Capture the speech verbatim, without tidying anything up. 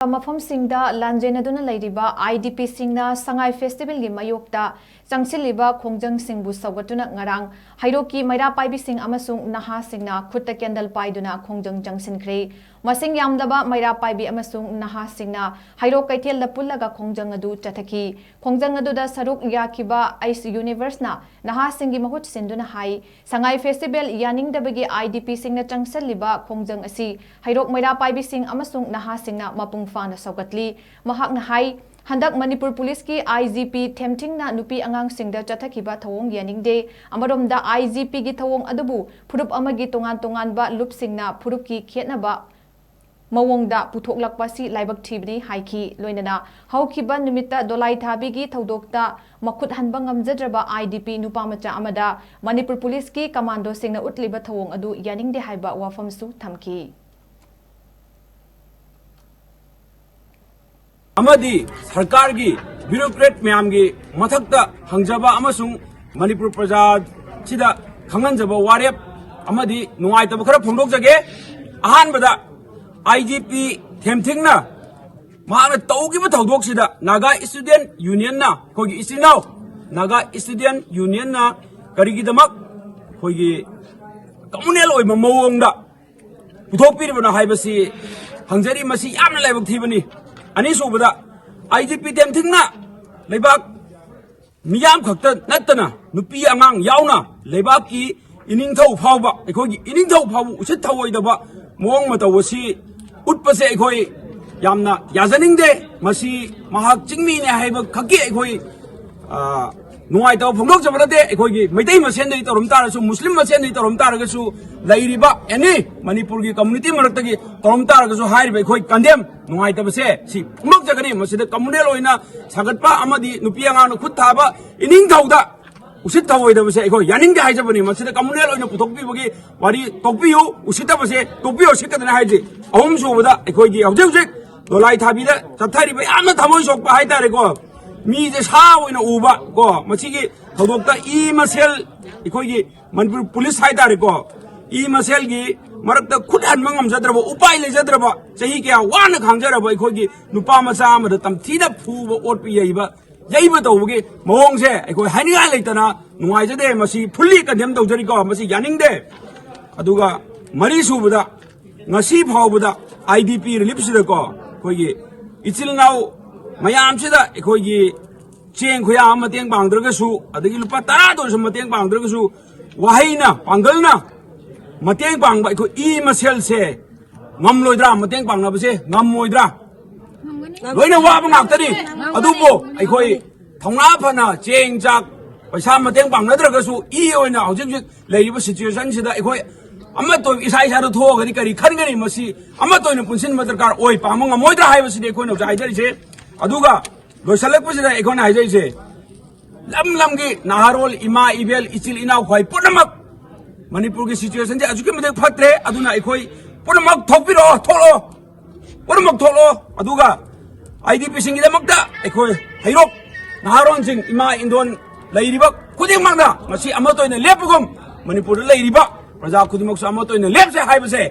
ꯃꯐꯝꯁꯤꯡꯗ ꯂꯥꯟꯖꯦꯟꯅꯗꯨꯅ ꯂꯩꯔꯤꯕ IDPꯁꯤꯡꯅ ꯁꯉꯥꯏ ꯐꯦꯁꯇꯤꯚꯦꯜꯒꯤ ꯃꯥꯌꯣꯛꯇ ꯆꯪꯁꯤꯜꯂꯤꯕ ꯈꯣꯡꯖꯪꯁꯤꯡꯕꯨ ꯁꯧꯒꯠꯇꯨꯅ ꯉꯔꯥꯡ ꯍꯩꯔꯣꯛꯀꯤ ꯃꯩꯔꯥ ꯄꯥꯏꯕꯤꯁꯤꯡ ꯑꯃꯁꯨꯡ ꯅꯍꯥꯁꯤꯡꯅ ꯈꯨꯠꯇ ꯀꯦꯟꯗꯜ ꯄꯥꯏꯗꯨꯅ ꯈꯣꯡꯖꯪ ꯆꯪꯁꯤꯟꯈ꯭ꯔꯦ꯫ ꯃꯁꯤꯡ ꯌꯥꯝꯂꯕ ꯃꯩꯔꯥ ꯄꯥꯏꯕꯤ ꯑꯃꯁꯨꯡ ꯅꯍꯥꯁꯤꯡꯅ ꯍꯩꯔꯣꯛ ꯀꯩꯊꯦꯜꯗ ꯄꯨꯜꯂꯒ ꯈꯣꯡꯖꯪ ꯑꯗꯨ ꯆꯠꯊꯈꯤ꯫ ꯈꯣꯡꯖꯪ ꯑꯗꯨꯗ ꯁꯔꯨꯛ ꯌꯥꯈꯤꯕ ꯑꯩꯁ ꯌꯨꯅꯤꯚꯔꯁꯅ ꯅꯍꯥꯁꯤꯡꯒꯤ ꯃꯍꯨꯠ ꯁꯤꯟꯗꯨꯅ ꯍꯥꯏ, ꯁꯉꯥꯏ ꯐꯦꯁꯇꯤꯚꯦꯜ ꯌꯥꯅꯤꯡꯗꯕꯒꯤ IDPꯁꯤꯡꯅ ꯆꯪꯁꯤꯜꯂꯤꯕ ꯈꯣꯡꯖꯪ ꯑꯁꯤ ꯍꯩꯔꯣꯛ ꯃꯩꯔꯥ ꯄꯥꯏꯕꯤꯁꯤꯡ ꯑꯃꯁꯨꯡ ꯅꯍꯥꯁꯤꯡꯅ ꯃꯄꯨꯡ ꯐꯥꯅ ꯁꯧꯒꯠꯂꯤ꯫ ꯃꯍꯥꯛꯅ ꯍꯥꯏ, ꯍꯟꯗꯛ ꯃꯅꯤꯄꯨꯔ ꯄꯨꯂꯤꯁꯀꯤ IGP ꯊꯦꯝꯊꯤꯡꯅ ꯅꯨꯄꯤ ꯑꯉꯥꯡꯁꯤꯡꯗ ꯆꯠꯊꯈꯤꯕ ꯊꯧꯑꯣꯡ ꯌꯥꯅꯤꯡꯗꯦ꯫ ꯑꯃꯔꯣꯝꯗ IGPꯒꯤ ꯊꯧꯑꯣꯡ ꯑꯗꯨꯕꯨ ꯐꯨꯔꯨꯞ ꯑꯃꯒꯤ ꯇꯣꯉꯥꯟ ꯇꯣꯉꯥꯟꯕ ꯂꯨꯞꯁꯤꯡꯅ ꯐꯨꯔꯨꯞꯀꯤ ꯈꯦꯠꯅꯕ ꯃꯑꯣꯡꯗ ꯄꯨꯊꯣꯛꯂꯛꯄ ꯑꯁꯤ ꯂꯥꯏꯕꯛ ꯊꯤꯕꯅꯤ ꯍꯥꯏꯈꯤ꯫ ꯂꯣꯏꯅꯅ ꯍꯧꯈꯤꯕ ꯅꯨꯃꯤꯠꯇ ꯗꯣꯂꯥꯏ ꯊꯥꯕꯤꯒꯤ ꯊꯧꯗꯣꯛꯇ ꯃꯈꯨꯠ ꯍꯟꯕ ꯉꯝꯖꯗ꯭ꯔꯕ IDP ꯅꯨꯄꯥ ꯃꯆꯥ ꯑꯃꯗ ꯃꯅꯤꯄꯨꯔ ꯄꯨꯂꯤꯁꯀꯤ ꯀꯃꯥꯟꯗꯣꯁꯤꯡꯅ ꯎꯠꯂꯤꯕ ꯊꯧꯑꯣꯡ ꯑꯗꯨ ꯌꯥꯅꯤꯡꯗꯦ ꯍꯥꯏꯕ ꯋꯥꯐꯝꯁꯨ ꯊꯝꯈꯤ꯫ ꯑꯃꯗꯤ ꯁꯔꯀꯥꯔꯒꯤ ꯕ꯭ꯌꯨꯔꯣꯀ꯭ꯔꯦꯠ ꯃꯌꯥꯝꯒꯤ ꯃꯊꯛꯇ ꯍꯪꯖꯕ ꯑꯃꯁꯨꯡ ꯃꯅꯤꯄꯨꯔ ꯄ꯭ꯔꯖꯥꯁꯤꯗ ꯈꯪꯍꯟꯖꯕ ꯋꯥꯔꯦꯞ ꯑꯃꯗꯤ ꯅꯨꯡꯉꯥꯏꯇꯕ ꯈꯔ ꯐꯣꯡꯗꯣꯛꯆꯒꯦ꯫ ꯑꯍꯥꯟꯕꯗ, IGP ꯊꯦꯝꯊꯤꯡꯅ ꯃꯍꯥꯛꯅ ꯇꯧꯈꯤꯕ ꯊꯧꯗꯣꯛꯁꯤꯗ ꯅꯥꯒꯥ ꯏꯁꯇꯨꯗꯦꯟ ꯌꯨꯅꯤꯌꯟꯅ, ꯑꯩꯈꯣꯏꯒꯤ ꯏꯆꯤꯟ ꯏꯅꯥꯎ ꯅꯥꯒꯥ ꯏꯁꯇꯨꯗꯦꯟ ꯌꯨꯅꯤꯌꯟꯅ ꯀꯔꯤꯒꯤꯗꯃꯛ ꯑꯩꯈꯣꯏꯒꯤ ꯀꯝꯃꯨꯅꯦꯜ ꯑꯣꯏꯕ ꯃꯑꯣꯡꯗ ꯄꯨꯊꯣꯛꯄꯤꯔꯤꯕꯅꯣ ꯍꯥꯏꯕꯁꯤ ꯍꯪꯖꯔꯤ꯫ ꯃꯁꯤ ꯌꯥꯝꯅ ꯂꯥꯏꯕꯛ ꯊꯤꯕꯅꯤ꯫ ꯑꯅꯤꯁꯨꯕꯗ, IGP ꯊꯦꯝꯊꯤꯡꯅ ꯂꯩꯕꯥꯛ ꯃꯤꯌꯥꯝ ꯈꯛꯇ ꯅꯠꯇꯅ ꯅꯨꯄꯤ ꯑꯉꯥꯡ ꯌꯥꯎꯅ ꯂꯩꯕꯥꯛꯀꯤ ꯏꯅꯤꯡꯊꯧ ꯐꯥꯎꯕ, ꯑꯩꯈꯣꯏꯒꯤ ꯏꯅꯤꯡꯊꯧ ꯐꯥꯎꯕ ꯎꯁꯤꯠ ꯊꯑꯣꯏꯗꯕ ꯃꯑꯣꯡ ꯃꯇꯧ ꯑꯁꯤ ꯎꯠꯄꯁꯦ ꯑꯩꯈꯣꯏ ꯌꯥꯝꯅ ꯌꯥꯖꯅꯤꯡꯗꯦ꯫ ꯃꯁꯤ ꯃꯍꯥꯛ ꯆꯤꯡꯃꯤꯅꯦ ꯍꯥꯏꯕ ꯈꯛꯀꯤ ꯑꯩꯈꯣꯏ, ꯑ, ꯅꯨꯡꯉꯥꯏꯇꯕ ꯐꯣꯡꯗꯣꯛꯆꯕ ꯅꯠꯇꯦ꯫ ꯑꯩꯈꯣꯏꯒꯤ ꯃꯩꯇꯩ ꯃꯁꯦꯟꯗꯒꯤ ꯇꯧꯔꯝ ꯇꯥꯔꯁꯨ, ꯃꯨꯁꯂꯤꯝ ꯃꯁꯦꯟꯗꯒꯤ ꯇꯧꯔꯝ ꯇꯥꯔꯒꯁꯨ, ꯂꯩꯔꯤꯕ ꯑꯦꯅꯤ ꯃꯅꯤꯄꯨꯔꯒꯤ ꯀꯝꯃꯨꯅꯤꯇꯤ ꯃꯔꯛꯇꯒꯤ ꯇꯧꯔꯝ ꯇꯥꯔꯒꯁꯨ, ꯍꯥꯏꯔꯤꯕ ꯑꯩꯈꯣꯏ ꯀꯟꯗꯦꯝ, ꯅꯨꯡꯉꯥꯏꯇꯕꯁꯦ ꯁꯤ ꯐꯣꯡꯗꯣꯛꯆꯒꯅꯤ꯫ ꯃꯁꯤꯗ ꯀꯝꯃꯨꯅꯦꯜ ꯑꯣꯏꯅ ꯁꯥꯒꯠꯄ ꯑꯃꯗꯤ ꯅꯨꯄꯤ ꯑꯉꯥꯡꯅ ꯈꯨꯠ ꯊꯥꯕ ꯏꯅꯤꯡꯊꯧꯗ ꯎꯁꯤꯠ ꯊꯑꯣꯏꯗꯕꯁꯦ ꯑꯩꯈꯣꯏ ꯌꯥꯅꯤꯡꯗꯦ ꯍꯥꯏꯖꯕꯅꯤ꯫ ꯃꯁꯤꯗ ꯀꯝꯃꯨꯅꯦꯜ ꯑꯣꯏꯅ ꯄꯨꯊꯣꯛꯄꯤꯕꯒꯤ ꯋꯥꯔꯤ ꯇꯣꯛꯄꯤꯌꯨ, ꯎꯁꯤꯠꯇꯕꯁꯦ ꯇꯣꯛꯄꯤꯌꯨ, ꯎꯁꯤꯠꯇꯗꯅ ꯍꯥꯏꯁꯦ꯫ ꯑꯍꯨꯝꯁꯨꯕꯗ, ꯑꯩꯈꯣꯏꯒꯤ ꯍꯧꯖꯤꯛ ꯍꯧꯖꯤꯛ ꯗꯣꯂꯥꯏ ꯊꯥꯕꯤꯗ ꯆꯠꯊꯔꯤꯕ ꯌꯥꯝꯅ ꯊꯃꯣꯏ ꯁꯣꯛꯄ ꯍꯥꯏꯇꯥꯔꯦꯀꯣ, ꯃꯤꯁꯦ ꯁꯥ ꯑꯣꯏꯅ ꯎꯕ ꯀꯣ, ꯃꯁꯤꯒꯤ ꯊꯧꯗꯣꯛꯇ ꯏ ꯃꯁꯦꯜ, ꯑꯩꯈꯣꯏꯒꯤ ꯃꯅꯤꯄꯨꯔ ꯄꯨꯂꯤꯁ ꯍꯥꯏꯇꯥꯔꯦꯀꯣ, ꯏ ꯃꯁꯦꯜꯒꯤ ꯃꯔꯛꯇ ꯈꯨꯠ ꯍꯟꯕ ꯉꯝꯖꯗ꯭ꯔꯕ, ꯎꯄꯥꯏ ꯂꯩꯖꯗ꯭ꯔꯕ, ꯆꯍꯤ ꯀꯌꯥ ꯋꯥꯅ ꯈꯥꯡꯖꯔꯕ ꯑꯩꯈꯣꯏꯒꯤ ꯅꯨꯄꯥ ꯃꯆꯥ ꯑꯃꯗ ꯇꯝꯊꯤꯅ ꯐꯨꯕ, ꯑꯣꯠꯄ, ꯌꯩꯕ, ꯌꯩꯕ ꯇꯧꯕꯒꯤ ꯃꯑꯣꯡꯁꯦ ꯑꯩꯈꯣꯏ ꯍꯥꯏꯅꯤꯡꯉꯥꯏ ꯂꯩꯇꯅ ꯅꯨꯡꯉꯥꯏꯖꯗꯦ꯫ ꯃꯁꯤ fully condemn ꯇꯧꯖꯔꯤꯀꯣ, ꯃꯁꯤ ꯌꯥꯅꯤꯡꯗꯦ꯫ ꯑꯗꯨꯒ ꯃꯔꯤ ꯁꯨꯕꯗ, ꯉꯁꯤ ꯐꯥꯎꯕꯗ IDP relief ꯁꯤꯗꯀꯣ, ꯑꯩꯈꯣꯏꯒꯤ ꯏꯆꯤꯜ ꯏꯅꯥꯎ ꯃꯌꯥꯝꯁꯤꯗ ꯑꯩꯈꯣꯏꯒꯤ ꯆꯦꯡ ꯈꯨꯌꯥ ꯑꯃ ꯃꯇꯦꯡ ꯄꯥꯡꯗ꯭ꯔꯒꯁꯨ, ꯑꯗꯒꯤ ꯂꯨꯄꯥ ꯇꯔꯥꯗ ꯑꯣꯏꯔꯁꯨ ꯃꯇꯦꯡ ꯄꯥꯡꯗ꯭ꯔꯒꯁꯨ, ꯋꯥꯍꯩꯅ, ꯄꯥꯡꯒꯜꯅ ꯃꯇꯦꯡ ꯄꯥꯡꯕ ꯑꯩꯈꯣꯏ ꯏ ꯃꯁꯦꯜꯁꯦ ꯉꯝꯂꯣꯏꯗ꯭ꯔꯥ? ꯃꯇꯦꯡ ꯄꯥꯡꯅꯕꯁꯦ ꯉꯝꯃꯣꯏꯗ꯭ꯔꯥ? ꯂꯣꯏꯅ ꯋꯥꯕ ꯉꯥꯛꯇꯅꯤ꯫ ꯑꯗꯨꯕꯨ ꯑꯩꯈꯣꯏ ꯊꯧꯅꯥ ꯐꯅ ꯆꯦꯡ, ꯆꯥꯛ, ꯄꯩꯁꯥ ꯃꯇꯦꯡ ꯄꯥꯡꯅꯗ꯭ꯔꯒꯁꯨ, ꯏ ꯑꯣꯏꯅ ꯍꯧꯖꯤꯛ ꯍꯧꯖꯤꯛ ꯂꯩꯔꯤꯕ situation ꯁꯤꯗ ꯑꯩꯈꯣꯏ ꯑꯃꯠꯇ ꯑꯣꯏꯅ ꯏꯁꯥ ꯏꯁꯥꯗ ꯊꯣꯛꯑꯒꯗꯤ ꯀꯔꯤ ꯈꯟꯒꯅꯤ? ꯃꯁꯤ ꯑꯃꯠꯇ ꯑꯣꯏꯅ ꯄꯨꯟꯁꯤꯟꯕ ꯗꯔꯀꯥꯔ ꯑꯣꯏ꯫ ꯄꯥꯝꯕ ꯉꯝꯃꯣꯏꯗ꯭ꯔꯥ ꯍꯥꯏꯕꯁꯤꯗꯤ ꯑꯩꯈꯣꯏꯅ ꯍꯧꯖꯤꯛ ꯍꯥꯏꯖꯔꯤꯁꯦ꯫ ꯑꯗꯨꯒ ꯂꯣꯏꯁꯤꯜꯂꯛꯄꯁꯤꯗ ꯑꯩꯈꯣꯏꯅ ꯍꯥꯏꯖꯔꯤꯁꯦ, ꯂꯝ ꯂꯝꯒꯤ ꯅꯍꯥꯔꯣꯜ, ꯏꯃꯥ ꯏꯕꯦꯜ, ꯏꯆꯤꯜ ꯏꯅꯥꯎ ꯈ꯭ꯋꯥꯏ ꯄꯨꯝꯅꯃꯛ, ꯃꯅꯤꯄꯨꯔꯒꯤ situation ꯁꯦ ꯑꯁꯨꯛꯀꯤ ꯃꯇꯤꯛ ꯐꯠꯇ꯭ꯔꯦ꯫ ꯑꯗꯨꯅ ꯑꯩꯈꯣꯏ ꯄꯨꯝꯅꯃꯛ ꯊꯣꯛꯄꯤꯔꯛꯑꯣ, ꯊꯣꯛꯂꯛꯑꯣ, ꯄꯨꯝꯅꯃꯛ ꯊꯣꯛꯂꯛꯑꯣ꯫ ꯑꯗꯨꯒ IDP ꯁꯤꯡꯒꯤꯗꯃꯛꯇ ꯑꯩꯈꯣꯏ ꯍꯩꯔꯣꯛ ꯅꯍꯥꯔꯣꯜꯁꯤꯡ, ꯏꯃꯥ ꯏꯟꯗꯣꯟ ꯂꯩꯔꯤꯕ ꯈꯨꯗꯤꯡꯃꯛꯅ ꯉꯁꯤ ꯑꯃꯠꯇ ꯑꯣꯏꯅ ꯂꯦꯞꯄꯒꯨꯝ, ꯃꯅꯤꯄꯨꯔꯗ ꯂꯩꯔꯤꯕ ꯄ꯭ꯔꯖꯥ ꯈꯨꯗꯤꯡꯃꯛꯁꯨ ꯑꯃꯠꯇ ꯑꯣꯏꯅ ꯂꯦꯞꯁꯦ ꯍꯥꯏꯕꯁꯦ